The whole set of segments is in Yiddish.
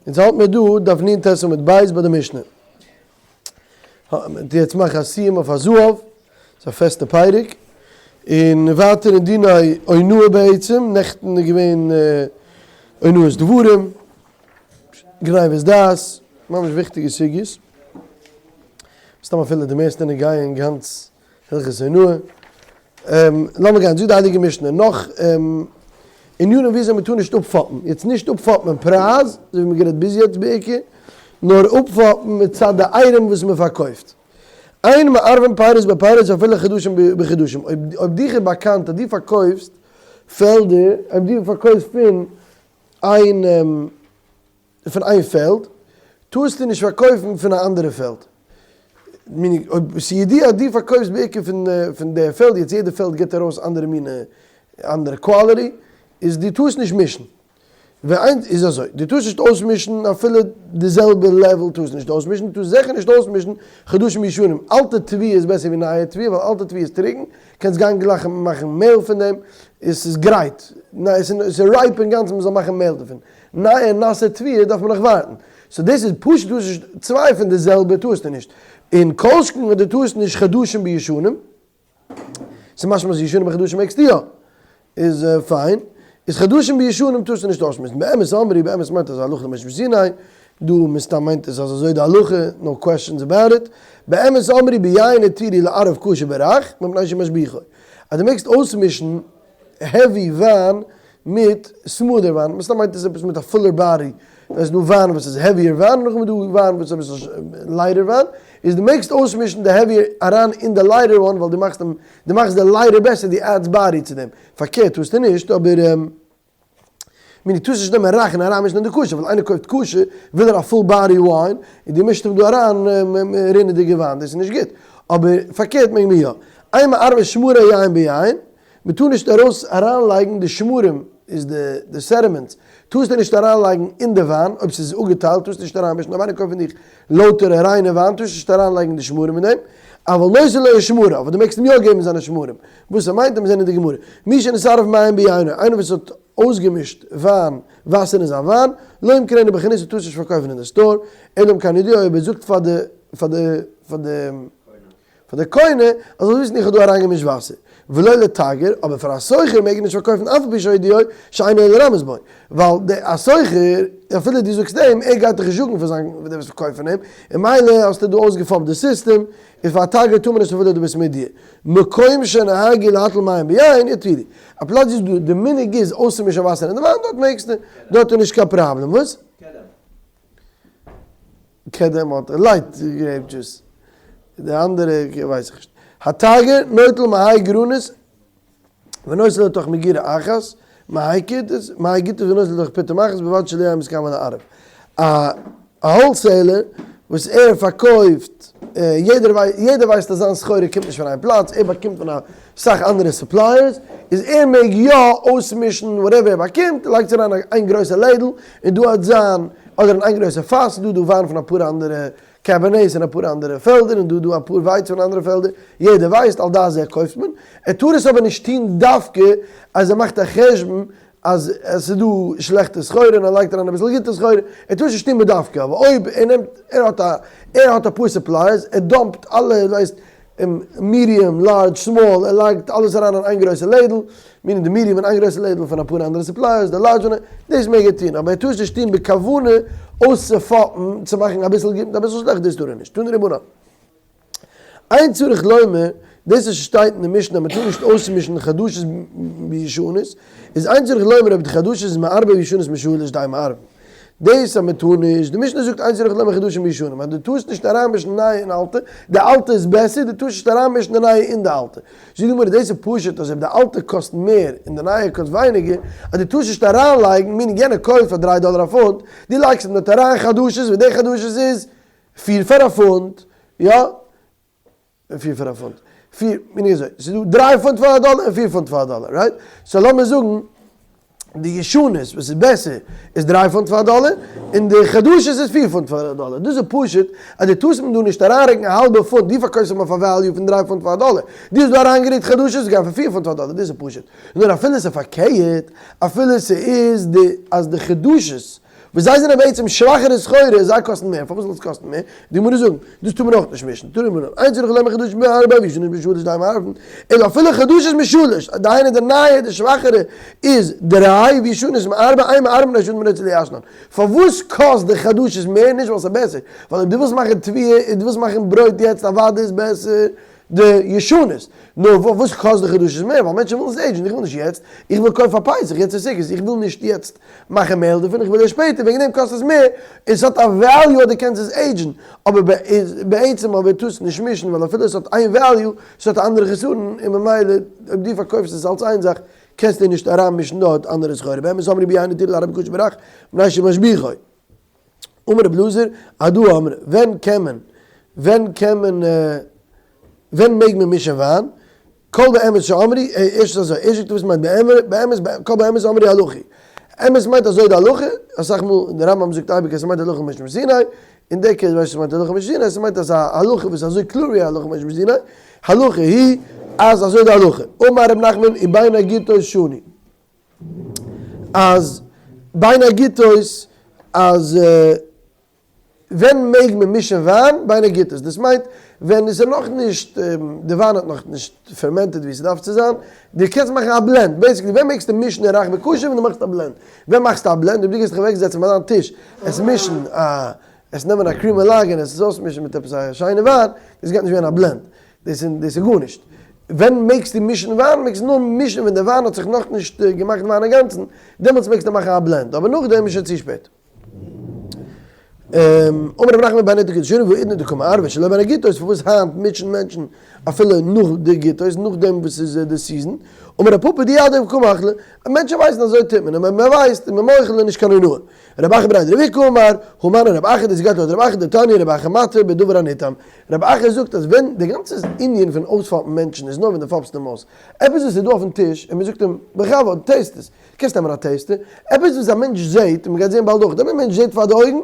אונז האלט מיר דא דף נ ט עמוד ב' ביי די משנה. מ'טוט יעצט מאכן א סיום אויף הזהב, ס'איז א פעסטע פרק, און ווייטער אין דיני אונאה בעצם, נעכטן איז געווען אונאת דברים, גניבת דעת, ממש וויכטיגע סוגיות, מסתם אפילו די מערסטע נוגע אין גאנץ הלכות אונאה. לאמיר גיין, זאגט די הייליגע משנה נאך ענינים וויאזוי מען טאר נישט אפפאפן, יעצט נישט אפפאפן אין פרייז, אזוי ווי מען גערעדט ביז יעצט בעיקר, נאר אפפאפן מצד די אייטעם וואס מען פארקויפט. אין מערבין פירות בפירות אפילו חדשים בחדשים, אויב דיך איז באקאנט אז דו פארקויפסט פעלדער, אויב דו פארקויפסט פון איין פון איין פעלד, טארסטו נישט פארקויפן פון א אנדערע פעלד. meaning אויב ס'איז ידוע אז דו פארקויפסט בעיקר פון פון די פעלד, יעצט יעדע פעלד גיבט ארויס אנדערע מינע אנדערע quality, איז דו טארסט נישט מישן. ואין איז אזוי, דו טארסט נישט אויסמישן אפילו די זעלבע level טארסט נישט אויסמישן, דו טארסט זיכער נישט אויסמישן חדשים בישנים, אלטע תבואה איז בעסער ווי נייע תבואה ווייל אלטע תבואה איז טרוקן, קענסט גיין גלייך מאכן מעהל פון דעם, עס איז גרייט, עס איז ripe אינגאנצן מען זאל מאכן מעהל דערפון. נייע נאסע תבואה דארף מען נאך ווארטן. so דאס איז פשוט טארסט נישט צוויי פון די זעלבע טארסטו נישט. און כל שכן ווען דו טארסט נישט חדשים בישנים. ס'איז משמע אז ישנים בחדשים מעגסטו יא. איז פיין. איז חדשים בישנים טארסטו נישט אויסמישן. באמת אמרי, באמת מיינט אז הלכה למשה מסיני. דא מסתם מיינט עס אז אזוי די הלכה, no questions about it. באמת אמרי ביין התירו לערב כשר ברך, מפני שמשביחו. אז דו מעגסט אויסמישן heavy וויין מיט smoother וויין, מסתם מיינט עס עפעס מיט א fuller body, עס איז דא וויין וואס איז heavier וויין, נאכדעם איז דא וויין וואס איז אביסל lighter וויין, איז דו מעגסט אויסמישן די heavier אריין אין די lighter one ווייל דו מאכסט דעם, דו מאכסט די lighter בעסער, דו add סט body צו דעם, פארקערט טארסטו נישט, אבער meaning טארסט נישט נעמען רך און אריינמישן אין די כשר, ווייל איינער קויפט כשר וויל ער א full body וויין, און דו מישט אים דא אריין רינעדיגע וויין, דאס איז נישט גוט, אבער פארקערט מעג מען יא. אין מערבין שמרי יין ביין, מען טאר נישט ארויס אריינלייגן די שמרים איז די די sediments טארסטו נישט אריינלייגן אין די וויין אויב ס'איז אפגעטיילט טארסטו נישט אריינמישן אויב איינער קויפט פון דיך לויטערע ריינע וויין טארסטו נישט אריינלייגן די שמרים אין דעם אבל נותן לו שמריו אבער דו מעגסט אים יא געבן זיינע שמרים וואס ער מיינט מיר זעהן אין די גמרא מי שנתערב מים ביינו איינער וואס האט אויסגעמישט וויין וואסער אין זיין וויין לא ימכרנו בחנות טארסט נישט פארקויפן אין די store אלא אם כן הודיעו אויב ער זאגט פאר די פאר די פאר די פאר די קונה, אז זאלסט וויסן איך האב דא אריינגעמישט וואסער, ולא לתגר, אבער פאר א סוחר מעג ער נישט פארקויפן אף על פי שהודיעו שאינו אלא לרמות בו, ווייל די א סוחר, אפילו דו זאגסט אים, ער גייט דיך נישט זאגן פאר זיין פאר די וואס פארקויפן אים, און מילא האסטו דא אויסגעפאפט די סיסטעם, איז פאר א תגר טאר מען נישט אפילו דו ביסט מודיע. מקום שנהגו להטיל מים ביין, יטילו. א פלאץ ווי די מנהג איז אויסצומישן וואסער אין די וויין, דארט מעגסטו, דארט איז נישט קיין פראבלעם, וואס? קדם האט light grape juice, די אנדערע ווייס איך נישט. התגר נוטל מהאי גרנות ונותן לתוך מגירה אחת, מהאי קיטוס, מהאי גיטוס ונותן לתוך פיטום אחת ובלבד שלא יהיה מסכם לערב. א wholesaler וואס ער פארקויפט, יעדער ווייסט אז זיין סחורה קומט נישט פון איין פלאץ, ער באקומט פון אסאך אנדערע suppliers, איז ער מעג יא אויסמישן whatever ער באקומט, לייגט עס אריין אין איין גרויסע לעדל, און דא האט זיין, אדער אין איין גרויסע פאס, דא דא וויין פון אפאר אנדערע Cabernets און אפאר אנדערע פעלדער, און דא דא אפאר ווייץ פון אנדערע פעלדער, יעדער ווייסט, על דעת זה קויפט מען, ער טאר עס אבער נישט טון דווקא אז ער מאכט א חשבון אז עס איז דא שלעכטע סחורה און ער לייגט אריין אביסל גוטע סחורה, ער טאר עס נישט טון בדווקא, אבער אויב ער נעמט, ער האט א, ער האט אפאר suppliers, ער dump ט אלע, ווייסט, medium, large, small, ער לייגט אלעס אריין אין איין גרויסע לעדל, meaning די medium אין איין גרויסע לעדל פון אפאר אנדערע suppliers, די large פון א, דאס מעג ער טון, אבער ער טאר עס נישט טון בכוונה אויסצופאפן, צו מאכן אביסל גוט מיט אביסל שלעכט, דאס טאר ער נישט, תנו רבנן. אין צריך לומר, דאס וואס שטייט אין די משנה אז מען טאר נישט אויסמישן חדשות בישנות, איז אין צריך לומר אויב די חדשות איז מערבב ישנות משלש די מערבב. דאס אז מען טאר נישט, די משנה זאגט אין צריך לומר חדשים בישנים, אז דו טארסט נישט אריינמישן נייע און אלטע, די אלטע איז בעסער, דו טארסט נישט אריינמישן די נייע אין די אלטע. זאגט די גמרא, דאס איז פשוט אז אויב די אלטע קאסט מער און די נייע קאסט ווייניגער, אז דו טארסט נישט אריינלייגן, meaning יענער קויפט פאר דריי דאלער א פונט, דו לייגסט אים דארט אריין חדשות וואס די חדשות איז פיר פאר א פונט, יא? פיר פאר א פונט. פיר, meaning אזוי, ס'איז דא דריי פונט פאר א דאלער און פיר פונט פאר א דאלער, right? so לאמיר זאגן די ישנות וואס איז בעסער איז דריי פונט פאר א דאלער, און די חדשות איז פיר פונט פאר א דאלער. דאס איז פשוט אז דו טארסט מיר דא נישט אריינרוקן א האלבע פונט, דו פארקויפסט מיר אויף א value פון דריי פונט פאר א דאלער, דו האסט דא אריינגערוקט חדשות איז געווען פאר פיר פונט פאר א דאלער, דאס איז פשוט. נאר אפילו ס'איז פארקערט, אפילו ס'איז די אז די חדשות. וואס זיי זענען בעצם שוואכערע סחורה, זיי קאסטן מער, פארוואס זאל עס קאסטן מער? די גמרא זאגט, דאס טאר מען אויך נישט מישן, תנו רבנן, אין צריך לומר חדשות מארבע וישנות משלש דאין מערבין, אלא אפילו חדשות משלש, דהיינו די נייע די שוואכערע איז דריי וישנות מארבע, אין מערבין מפני שאדם רוצה ליישנן. פארוואס קאסט די חדשות מער? נישט ווייל ס'איז בעסער, ווייל אויב דו ווילסט מאכן תבואה און דו ווילסט מאכן ברויט יעצט אוודאי איז בעסער די ישנות, נאר פארוואס קאסט די חדשות מער? ווייל מענטשן ווילן עס עידזשן, איך וויל נישט יעצט, איך וויל קויפן פאר פסח, יעצט איז סוכות, איך וויל נישט יעצט מאכן מעהל דערפון, איך וויל ערשט שפעטער, וועגן דעם קאסט עס מער, און ס'האט א value אז דו קענסט עס עידזשן, אבער בעצם אבער טארסט נישט מישן, ווייל אפילו עס האט איין value, עס האט א אנדערע חסרון, און ממילא אויב דו פארקויפסט עס אלס איין זאך, קענסטו נישט אריינמישן דארט אנדערע סחורה, באמת אמרי ביין נטיל הרב קושט ברך, מפני שמשביחו. אמר רבי אלעזר, הדא אמרי, ווען קען מען, ווען קען מען, ווען מעג מען מישען וויין? כל באמת שאמרי, ערשט אזוי, ערשט זאגט ער וואס מיינט באמת, באמת, כל באמת אמרי הלכה. אמת מיינט אזוי די הלכה, אסאך מאל, די רמב ם זאגט אייביג אז ס'מיינט הלכה למשה מסיני, אין די case ווייס איך ס'מיינט הלכה למשה מסיני, ס'מיינט אזא הלכה וואס איז אזוי קלאר ווי הלכה למשה מסיני, הלכה היא אז אזוי די הלכה. אמר ר' נחמן ובין הגיתות שנו. אז בין הגיתות אז ווען מעג מען מישן וויין בין הגיתות דאס מיינט ווען עס איז נאכנישט די וויין האט נאכנישט fermented ווי ס'דארף צו זיין דו קענסט מאכן א blend basically ווען מעגסטו מישן אין רך וקשה ווען דו מאכסט א blend ווען מאכסטו א blend אויב דו גייסט דיך אוועק זעצן ביי דיין טיש עס מישן א עס נעמען א קרימא לאג און עס אויסמישן מיט עפעס א שיינע וויין דאס גייט נישט ווערן א blend דאס איז גארנישט. ווען מעגסטו מישן וויין? מעגסט נאר מישן ווען די וויין האט זיך נאכנישט געמאכט וויין אינגאנצן, דעמאלטס מעגסטו מאכן א blend, אבער נאכדעם איז שוין צו שפעט. אמר רב נחמן בין הגיתות שנו והאידנא דקא מערבא שלא בין הגיתות, פארוואס היינט מישן מענטשן אפילו נאך די גיתות, נאכדעם וואס ס'איז די season? אמר רב פפא דידעי וקא מחלי, מענטשן ווייסן אזוי טוט מען, און מען ווייסט און מען מוחל איז נישט קיין הונאה. רב אחא בריה דרב איקא אמר, הא מני רב אחא דאס גייט לויט רב אחא דתניא רב אחא מתיר בדבר הנטעם, רב אחא זאגט אז ווען די גאנצע ענין פון אויספאפן מענטשן איז נאר ווען דו פאפסט אים אויס, עפעס וואס איז דא אויפן טיש און מען זאגט אים בכבוד taste עס, קענסט נעמען א taster, עפעס וואס א מענטש זעט, און מען גייט זען באלד אויך, דער מענטש זעט פאר די אויגן,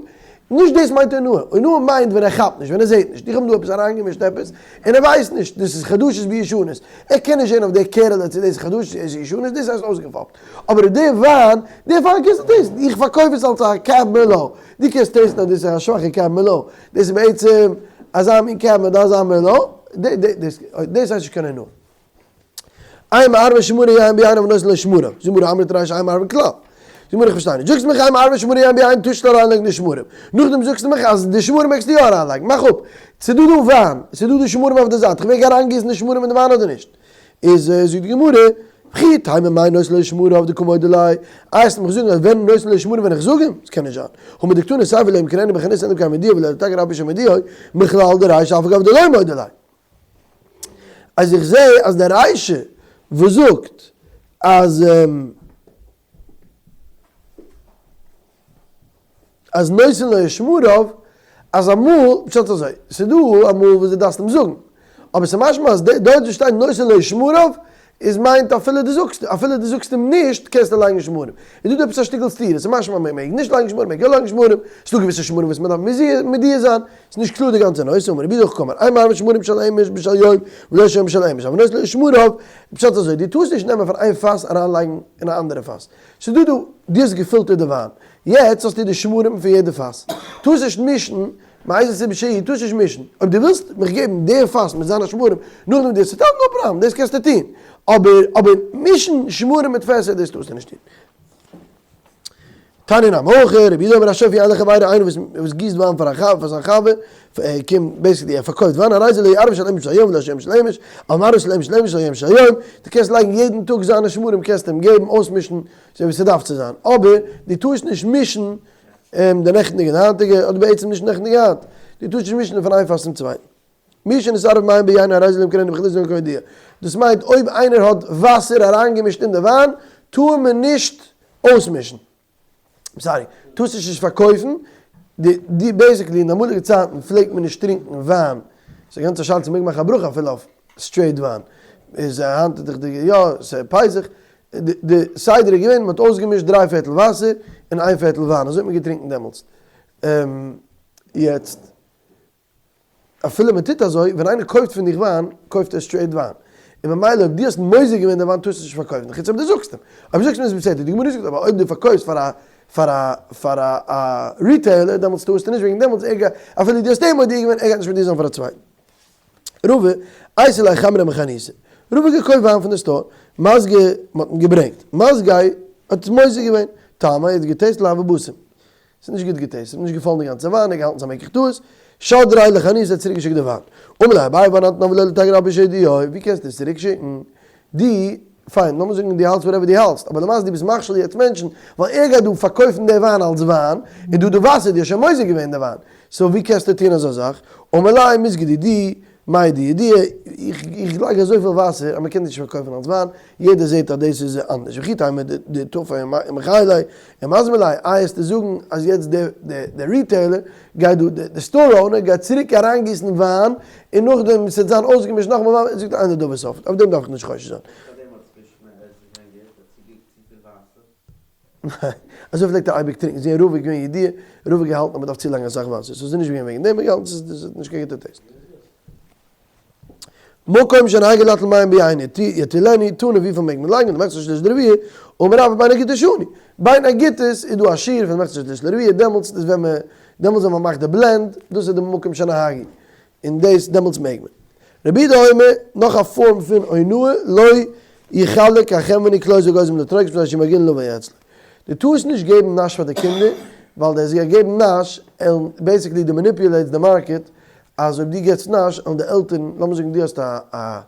נישט דאס מיינט אונאה, אונאה מיינט ווען ער כאפט נישט, ווען ער זעט נישט, איך האב דא עפעס אריינגעמישט עפעס, און ער ווייסט נישט, דאס איז חדשות בישנות, ער קען נישט זען אויף די קערעלע צו דאס איז חדשות צו דאס איז ישנות, דאס הייסט אויסגעפאפט. אבער די וויין, די וויין קענסטו taste ן, איך פארקויף עס אלס א קעב מערלא, דו קענסט taste ן אז דאס איז א שוואכע קעב מערלא, דאס איז בעצם אזא מין קעב מערלא אזא מערלא, דאס הייסט נישט קיין אונאה. אין מערבין שמרי יין ביין אבל נותנין לו שמריו, זאגט גמרא אמרת רישא אין מערבין כלל, זאגט גמרא איך פארשטיי נישט, זאגסט מיך אין מערבין שמרי יין ביין טארסט אריינלייגן די שמרים, נאכדעם זאגסטו מיך אז די שמרים מעגסטו יא אריינלייגן, מאך אפ, ס'דא דא וויין, ס'דא דא שמרים אויף די זייט, איך מעג אריינגיסן די שמרים אין די וויין אדער נישט? איז זאגט די גמרא, וכי תימא מאי נותן לו שמריו דקא מודה ליה, איי וועסט מיך זאגן אז ווען נותן לו שמריו ווען איך זאג אים? ס'קען נישט זיין, הא מדקתני סיפא לא ימכרנו בחנות אלא אם כן מודיעו ולא לתגר אף על פי שמודיעו, מכלל דרישא אף על גב דלא מודה ליה. אז איך זעה אז די רישא וואס זאגט אז. אז נותן לו שמריו, אז אמאל, פשט אזוי, ס'איז דא אמאל וואס דו דארפסט אים זאגן, אבער ס'איז משמע אז דארט וואו שטייט נותן לו שמריו, איז מיינט אפילו דו זאגסט, אפילו דו זאגסט אים נישט קענסטו לייגן שמרים. איז דא דא עפעס א שטיקל סתירה, ס'איז משמע מען מעג נישט לייגן שמרים, מעג יא לייגן שמרים, ס'איז דא געוויסע שמרים וואס מען דארף מודיע זיין, ס'איז נישט קלאר די גאנצע נושא, אמר רבי יהודה קאמר, אין מערבין שמרים של אמש בשל יום ולא של יום בשל אמש, אבל נותן לו שמריו, פשט אזוי, דו טארסט נישט נעמען פון איין פאס אריינלייגן אין א אנדערע פאס, ס'איז דא דא, דו האסט געפילטערט די וויין, יעצט האסטו די שמרים פון יעדע פאס, טארסט נישט מישן, מאיזה סיבה שיהי' טארסט נישט מישן, אויב דו ווילסט מיך געבן די פאס מיט זיינע שמרים נאכדעם דו האסט צוטיילט no problem, דאס קענסטו טון, אבער אבער מישן שמרים מיט פעסער דאס טארסטו נישט טון. תניא נמי הכי, רבי יהודה אומר השופך יין לחבירו, איינער וואס וואס גיסט וויין פאר א חבר פאר זיין חבר, ער קומט basically ער פארקויפט וויין, הרי זה לא יערב של אמש של היום ולא של יום של אמש, אבל מערב של אמש של אמש של היום של היום, דו קענסט לייגן יעדן טאג זיינע שמרים קענסטו אים געבן אויסמישן אזוי ווי ס'דארף צו זיין, אבער דו טארסט נישט מישן די נעכטנדיגע און היינטיגע, אדער בעצם נישט נעכטנדיגע היינט, דו טארסט נישט מישן פון איין פאס צום צווייטן. מי שנתערב מים ביין הרי זה לא ימכרנו בחנות אלא אם כן מודיעו, דאס מיינט אויב איינער האט וואסער אריינגעמישט אין די וויין טאר מען נישט אויסמישן, sorry, טארסט נישט נישט פארקויפן, די די basically אין די אמאליגע צייטן פלעגט מען נישט טרינקן וויין, ס'איז א גאנצע שאלה צו מ'מעג מאכן א ברכה אפילו אויף straight וויין, איז היינט איז דאך די יא ס'איז פסח, די די סדר איז געווען מ'האט אויסגעמישט דריי פערטל וואסער און איין פערטל וויין, אזוי האט מען געטרינקן דעמאלטס, יעצט. אפילו מען טוט אזוי, ווען איינער קויפט פון דיך וויין, קויפט ער straight וויין. און ממילא אויב דו האסט מוזג געווען די וויין טארסטו עס נישט פארקויפן, חוץ אויב דו זאגסט אים. אויב זאגסט אים איז בסדר, די גמרא זאגט אבער אויב דו פארקויפסט פאר א. פאר א פאר א א retailer דעמאלטס טארסטו נישט וועגן דעמאלטס ער גייט אפילו דו האסט אים מודיע געווען ער גייט נישט מודיע זיין פאר א צווייטן. רבא, אייתי ליה חמרא מחניתא. רבא האט געקויפט וויין פון די store, מזגיה, מען האט אים געברענגט. מזגיה האט עס מוזג געווען. טעמיה האט גע taste לא הוה בסים. ס'איז נישט גוט גע taste, ס'איז נישט געפאלן די גאנצע וויין, ער האט געהאלטן ס'איז א מקח טעות. שדריה לחנות האט צוריק געשיקט די וויין. אמר ליה אביי ואנא אנא ולא לתגר על פי שדיו, ווי קענסטו עס צוריק שיקן? דו, פיין, לאמיר זאגן דו האלטסט whatever דו האלטסט, אבער למעשה דו ביסט מכשיל יעצט מענטשן, ווייל ער גייט דא פארקויפן די וויין אלס וויין, און דא די וואסער, דו האסט שוין מוזג געווען די וויין, so ווי קענסטו טון אזא זאך? אמר ליה מיזגא דידי, מאי דידיע, איך איך לייג אזויפיל וואסער אז מען קען עס נישט פארקויפן אלס וויין, יעדער זעט אז דאס איז אנדערש, וכי תימא דטפי ומחיי ליה ומזמי ליה, איי עסטו זאגן אז יעצט די די די retailer גייט דא, די store owner גייט צוריק אריינגיסן וויין, און נאכדעם ס'וועט זיין אויסגעמישט נאכאמאל וויין, זאגט אינו דבר סופית, אויף דעם דארף איך נישט חושש זיין. פארדעם האט זיך נישט מער עס געווען גוט, ער האט צוגעלייגט צופיל וואסער. אזוי פלעגט ער אייביג טרינקען, זעהן רובא געווען ידיעה, רובא געהאלטן אז מ'דארף צולייגן אסאך וואסער, ס'איז נישט געווען וועגן דעם, ער געהאלטן ס'איז נישט קיין גוטע taste. מקום שנהגו להטיל מים ביין יטילנו, תנא וויפיל מעג מען לייגן, למחצה שליש לרביע, אמר רב בין הגיתות שנו, בין הגיתות איז דא א שיעור פון מחצה שליש לרביע, דעמאלטס איז ווען מען, דעמאלטס ווען מען מאכט די blend, דאס איז די מקום שנהגו, און דאס דעמאלטס מעג מען. רבי יהודה אומר, נאך א פארם פון אונאה, לא יחלק החנווני כליות ואגוזים לתינוקות מפני שמרגילין לבוא אצלו. דו טארסט נישט געבן נאש פאר די קינדער, ווייל די זיי געבן נאש, און basically דו manipulate סט די market, אז אויב דו געבסט נאש, וועלן די עלטערן, לאמיר זאגן דו האסט א א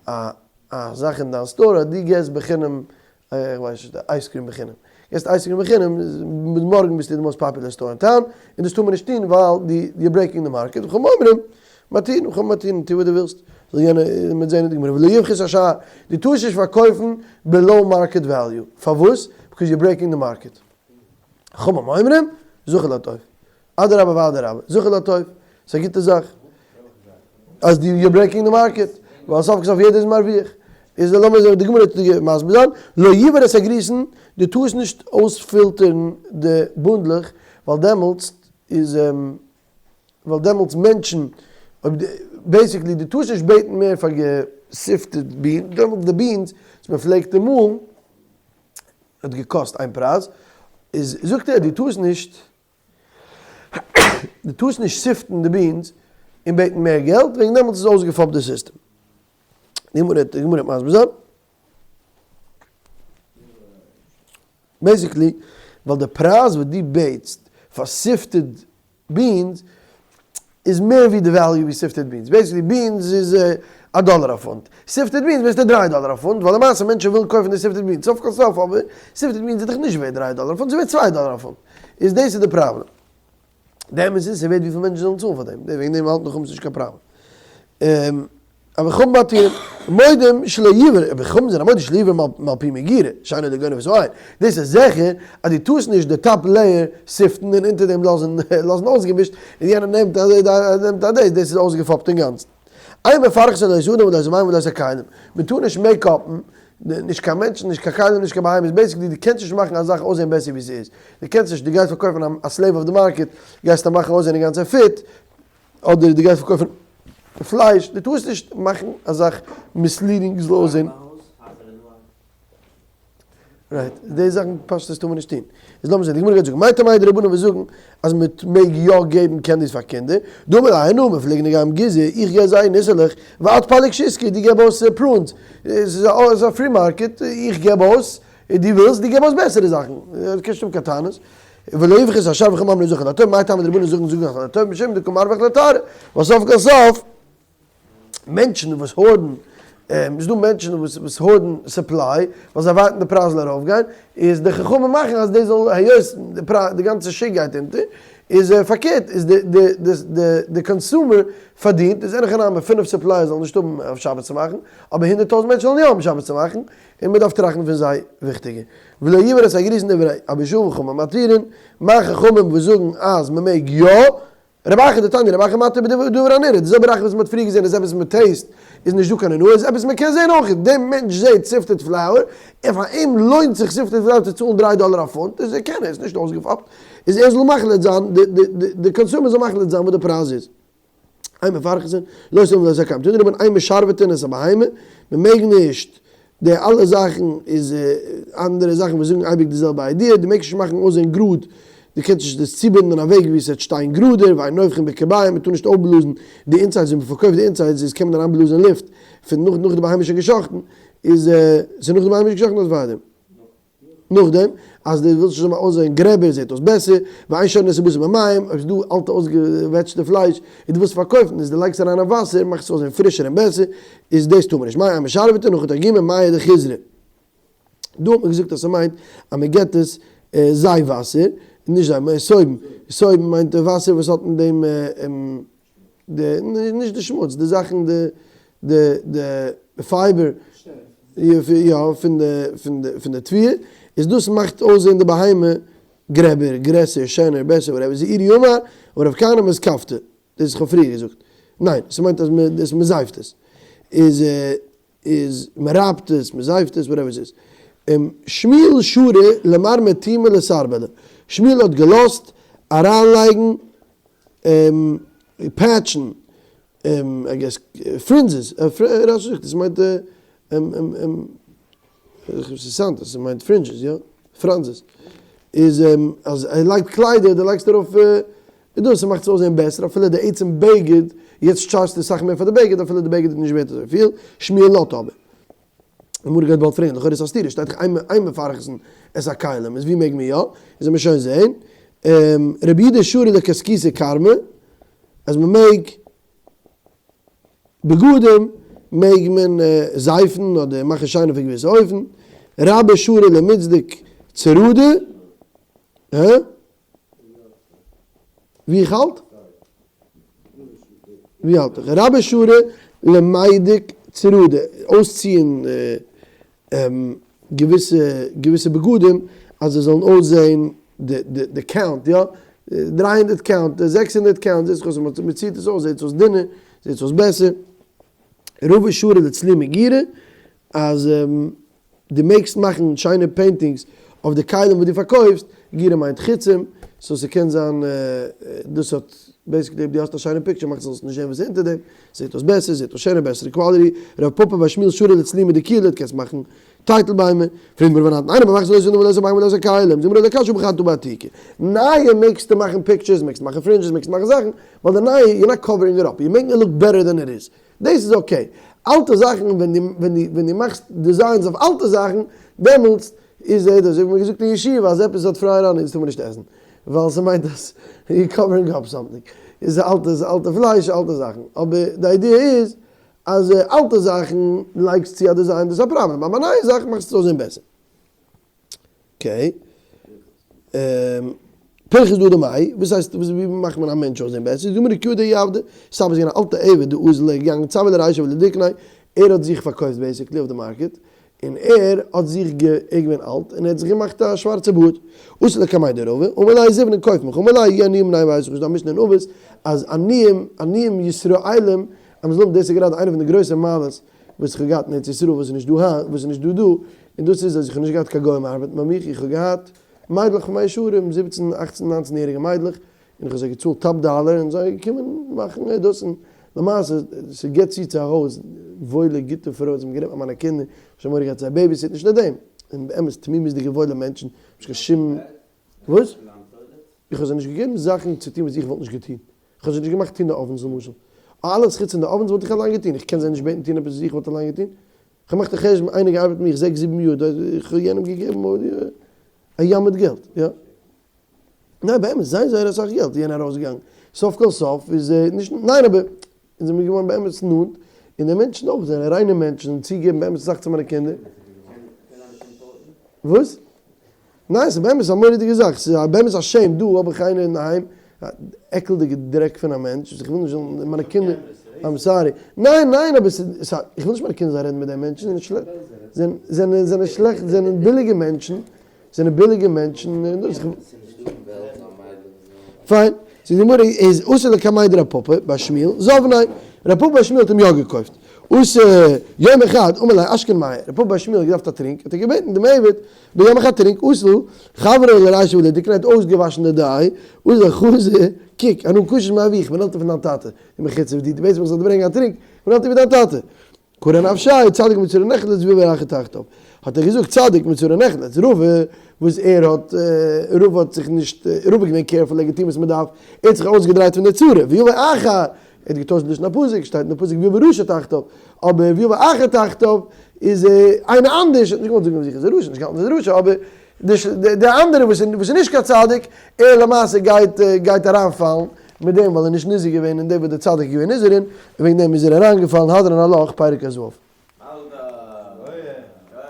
א א זאך אין דיין store אז דו געבסט בחינם איך ווייס נישט, ice cream בחינם. געסט ice cream בחינם, ביז מארגן ביסטו די most popular store אין town, און דאס טאר מען נישט טון ווייל דו you're breaking די market, וחכמים אומרים, מתירין, וחכמים מתירין, טו וואס דו ווילסט. זאל יענער מיט זען אין די גמרא, ולא יפחית השער, דו טארסט נישט פארקויפן below market value, פארוואס? because you're breaking די market. חכמים אומרים, זכור לטוב. אדרבה ואדרבה, זכור לטוב, ס'איז א גוטע זאך אז דו you're breaking די market, ווייל סוף כל סוף יעדער איז מרוויח. איז לאמיר זען וואס די גמרא טוט מסביר זיין, לא יבער את הגריסין, דו טארסט נישט אויספילטערן די בונדלעך, ווייל דעמאלטס איז ווייל דעמאלטס מענטשן, אויב די, basically דו טארסט נישט בעטן מער פאר גע sifted beans, דעמאלטס די beans וואס מען פלעגט אמאל האט געקאסט איין פרייז, איז זאגט ער דו טארסט נישט דו טארסט נישט sift ן די beans און בעטן מער געלט, וועגן דעמאלטס איז אויסגעפאפט די סיסטעם. די גמרא די גמרא וועט מסביר זיין. basically ווייל די פרייז וואס דו בעטסט פאר sifted beans איז מער ווי די value ווי sifted beans. basically beans איז א דאלער א פונט. sifted beans בעטסטו דריי דאלער א פונט ווייל למעשה מענטשן ווילן קויפן די sifted beans. סוף כל סוף אבער sifted beans איז דאך נישט ווערט דריי דאלער א פונט, ס'איז ווערט צוויי דאלער א פונט. איז דאס איז די פראבלעם. די אמת איז ס'ווערט וויפיל מענטשן זאלן צאלן פאר דעם. וועגן דעם האלט נחום ס'נישט קיין פראבלעם. אבער חכמים מתירים, מודים שלא יבער, אבער חכמים זענען מודה שלא יבער מעל פי מגירה, שאינו אלא גונב את העין, דאס איז זיכער אז דו טארסט נישט די top layer sift ן און אונטער דעם לאזן לאזן אויסגעמישט, און יענער נעמט נעמט א דאס, דאס איז אויסגעפאפט אינגאנצן. אין מפרכסין לא את האדם ולא את הבהמה ולא את הכלים, מען טאר נישט make up ן נישט קיין מענטשן נישט קיין כלים נישט קיין בהמות, basically דו קענסט נישט מאכן א זאך אויסזען בעסער ווי ס'איז, דו קענסט נישט, דו גייסט פארקויפן א slave אויף די market, גייסטו מאכן אויסזען אינגאנצן fit, אדער דו גייסט פארקויפן פלייש, דו טארסט נישט מאכן א זאך misleading זאל אויסזען. right, די זאכן פשטות טאר מען נישט טון. איז לאמיר זען, די גמרא גייט זאגן, מאי טעמא די רבנן וואס זאגן אז מען מעג יא געבן candies פאר קינדער, דאמר ליה אנא מפלגנא גהם גיזי, איך געב זיי ניסעלעך, ואת פליג שיסקי, דו געב אויס prunes, ס'איז א free market, איך געב אויס, דו ווילסט, דו געב אויס בעסערע זאכן, קענסט נישט האבן קיין טענות. ולא יפחות השער וחכמים אמרו זכור לטוב, מאי טעמא דרבנן זאגן זכור לטוב משום דקא מרווח לתרא, ווייל סוף כל סוף מענטשן וואס hoard ן, ס'איז דא מענטשן וואס וואס hoard ן supply, ווייל זיי ווארטן די פרייז זאל ארויפגיין, איז די חכמים מאכן אז דאס זאל היות די פרייז די גאנצע שוק גייט אונטער, איז פארקערט איז די די די די די consumer פארדינט, איז אין הכי נמי פינף suppliers זאלן נישט האבן אויף שבת צו מאכן, אבער 100,000 מענטשן זאלן יא האבן שבת צו מאכן, און מען דארף טראכטן פון זיי וויכטיגער. ולא יבער את הגריסין דברי רבי ישמעאל וחכמים מתירין, מה חכמים וואס זאגן אז מען מעג יא, רבי אחא דתניא רבי אחא מתיר בדבר הנראה, די זעלבע רבי אחא וואס מען האט פריער געזען אז עפעס מען taste איז נישט דא קיין אונאה איז עפעס מען קען זען אויך, דער מענטש זעט sifted flour און פאר אים לוינט זיך sifted flour צו צאלן דריי דאלער א פונט, איז ער קען ער איז נישט אויסגעפאפט, איז ער זאל מחליט זיין, די consumer זאל מחליט זיין וואס די פרייז איז. אין מפרכסין, לא את האדם ולא את הכלים, תנו רבנן אין משרבטין את הבהמה, מען מעג נישט. די אלע זאכן איז אנדערע זאכן וואס זאגן אייביג די זעלבע idea, דו מעגסט נישט מאכן אויסזען גראד, דו קענסט נישט דאס צובינדן אין א וועג ווי עס וועט שטיין גראדער, ואין נופחין בכרביים, מען טאר נישט אויפבלאזן די insides, ווען מען פארקויפט די insides איז קען מען אריינבלאזן לופט פון נאך נאך די בהמה איז שוין געשאכטן, איז ס'איז נאך די בהמה איז געשאכטן אדער פארדעם? נאכדעם אז דו ווילסט נישט זאל אויסזען גרעבער זעט אויס בעסער, ואין שורין את הבשר במים, אויב ס'איז דא אלטע אויסגעוועטשטע פלייש און דו ווילסט פארקויפן איז דו לייגסט אריין אין וואסער מאכט עס אויסזען פרישער און בעסער, איז דאס טאר מען נישט, מאי אימא שרביטא נאכן תרגומו מיא דחיזרא. דא האט מען געזאגט אז ס'מיינט אז מען געט עס זיי וואסער, נישט זיי, סויבן, סויבן מיינט וואסער וואס האט אין דעם די, נישט די שמוץ, די זאכן די די די fiber יא פון די פון די פון די תבואה, איז דאס מאכט אויסזען די בהמה גרעבער, גרעסער, שענער, בעסער, whatever, זעירי אמר, אמר רב כהנא מתכפתא, דאס איך האב פריער געזאגט, ניין, ס'מיינט אז מען דאס מ'זייפט עס, איז איז מ'רייבט עס, מ'זייפט עס, whatever ס'איז. שמואל שרא למר מטומי לסרבלי, שמואל האט געלאזט אריינלייגן פעטשן, I guess fringes, רש"י זאגט עס מיינט אינטערעסאנט אז ס'מיינט fringes, יא, פראנזעס, איז אז ער לייגט קליידער, דו לייגסט ארויף דאס, ס'מאכט עס אויסזען בעסער, אפילו די עצם בגד, יעצט טשארדזשסטו אסאך מער פאר די בגד, אפילו די בגד איז נישט ווערט אזויפיל, שמואל לאזט אבער. גמרא גייט באלד פרעגן, לכאורה איז א סתירה, שטייט דאך אין מפרכסין את הכלים, איז ווי מעג מען יא? איז וועט מען שוין זעהן. רבי יהודה שרא לכסכוסי כרמי, אז מען מעג בגדים מעג מען זייפן אדער מאכן שיין אויף א געוויסע אופן, רבה שרא למיצדק צרדה, הא? ווי איך האלט? ווי האלט איך? רבה שרא למידק צרדה, אויסציען געוויסע געוויסע בגדים אז זיי זאלן אויסזעהן די די די count יא, 300 count, 600 count, זעהט זיך אויס אז מען ציעט עס אויס זעהט עס אויס דינער, זעהט עס אויס בעסער. רבא שרא לצלומי גירי אז דו מעגסט מאכן שיינע paintings אויף די כלים וואס דו פארקויפסט, גירא מיינט חיצים, so ס'קען זיין דאס האט basically אויב דו האסט א שיינע picture מאכט זאלסט נישט זען וואס איז אונטער דעם, זעט אויס בעסער, זעט אויס שענער, בעסערע quality, רב פפא בר שמואל שרא לצלומי דיקולא, קענסט מאכן טייטל ביימער, פרעגט מיר ווען איינער באוואכט זאל אויסזען ולא ביימער ולא כלים, זאג מיר לא קשיא בחד בעתיקא, נייע מעגסטו מאכן pictures, מעגסט מאכן fringes, מעגסט מאכן זאכן, ווייל די נייע you're not covering it up, you're making it look better than it is. דאס איז okay. אלטע זאכן ווען דו ווען דו ווען דו מאכסט designs אויף אלטע זאכן דעמאלטס איז ער אזוי ווי מ'האט געזאגט אין ישיבה אז עפעס האט fried onions טאר מען נישט עסן ווייל ס'מיינט אז you covering up something איז אלטע אלטע פלייש אלטע זאכן אבער די idea איז אז אלטע זאכן לייגסט צו א design דאס איז א פראבלעם אבער נייע זאכן מאכסט עס אויסזען בעסער. okay. פרחת דא דמאי, וואס הייסט ווי מאכט מען א מענטש אויסזען בעסער? זאגט די גמרא כי הא דההוא עבדא, סבא איז געווען א אלטע עבד דאזל ער איז געגאנגען צבעיה לרישיה ולדיקניה, ער האט זיך פארקויפט basically אויף די market, און ער האט זיך גע ער איז געווען אלט און ער האט זיך געמאכט א שווארצע בארד, אתא לקמיה דרבא, אמר ליה זבנא קויף מיך, אמר ליה אי עניים בני ביתך, ס'איז דא א משנה אין אבות אז עניים עניים ישראלים אז מ'זאל האבן דאס איז גראדע איינע פון די גרויסע מעלות וואס איך האב געהאט אין ארץ ישראל וואס איז נישט דא היינט, וואס איז נישט דא דא, און דאס איז אז איך האב נישט געהאט קיין גוים ארבעטן ביי מיך, איך האב געהאט מיידלעך פון מאה שערים, זיבעצן, אכצן, ניינצן יעריגע מיידלעך, און איך האב זיי געצאלט top dollar, און זיי זענען געקומען מאכן דאס, און למעשה, ס'געט צו צו א הויז, וואוילע גוטע פרויען, זיי האבן גערעדט מיט מיינע קינדער, איך האב שוין מורא געהאט זיי babysit, נישט נאר דעם, און באמת תמימות'דיגע וואוילע מענטשן, נישט קיין שום, וואס? איך האב זיי נישט געגעבן זאכן צו טון וואס איך וואלט נישט געטון. איך האב זיי נישט געמאכט טון די ovens למשל. אלעס חוץ פון די ovens וואלט איך אליין געטון. איך קען זיי נישט בעטן טון עפעס וואס איך וואלט אליין געטון. איך האב געמאכט א חשבון, איינער געארבעט מיט מיך זעקס זיבן יאר, איך האב יענעם געגעבן א ים מיט געלט. יא. ניין באמת, זייער זייער אסאך געלט איז יענער ארויסגעגאנגען. סוף כל סוף איז נישט, ניין אבער, אונז זעמיר געווארן באמת נאנט, און די מענטשן אויך זענען ריינע מענטשן און צוגעבן באמת אסאך צו מיינע קינדער. וואס? ניין ס'איז באמת א מורא'דיגע זאך, ס'איז באמת א shame, דא האב איך איינער אינדערהיים, א עקלדיגע דרעק פון א מענטש, וואס איך וויל נישט זאלן מיינע קינדער, I'm sorry, ניין ניין אבער ס'איז א, איך וויל נישט מיינע קינדער זאלן רעדן מיט די מענטשן, זענען שלעכט, זענען זענען שלעכט, זענען ביליגע מענטשן, זענען ביליגע מענטשן, און דאס. פיין, זאגט די גמרא איז אתא לקמיה דרב פפא בר שמואל זבניה, רב פפא בר שמואל האט אים יא געקויפט, אתא יום אחד אמר ליה אשקין מיא, רב פפא בר שמואל האט געדארפט א טרינק, האט ער געבעטן דעם עבד ביום אחד טרינק אתא חבריה לרישיה ולדיקניה האט אויסגעוואשן די דיי, אזל חזא, קוק, אנא קשיש מאבוך, איך בין עלטער פון דיין טאטע, דו מחוצף דו, דו בעטסט מיך איך זאל דיר ברענגען א טרינק, איך בין עלטער ווי דיין טאטע. קרע נפשיה, צדיק במצרה נחלץ ויבא אחר תחתיו. האט ער געזאגט צדיק במצרה נחלץ, רבא וואס ער האט, רבא האט זיך נישט, רבא איז געווען careful ער האט געטון וואס מען דארף, ער האט זיך אויסגעדרייט פון די צרה, ויבא אחר, ער האט געטוישט לשון הפסוק, שטייט אין די פסוק ויבא רשע תחתיו, אבער ויבא אחר תחתיו איז איינער אנדערש, ער האט נישט געוואלט זאגן אויף זיך איז ער רשע, נישט געהאלטן אז ער איז רשע, אבער די אנדערע וואס איז נישט קיין צדיק, ער למעשה גייט גייט אריינפאלן מיט דעם ווייל ער איז נישט נזהר געווען אין דעם וואס דער צדיק איז געווען נזהר אין, און וועגן דעם איז ער אריינגעפאלן, הדרן עלך פרק הזהב.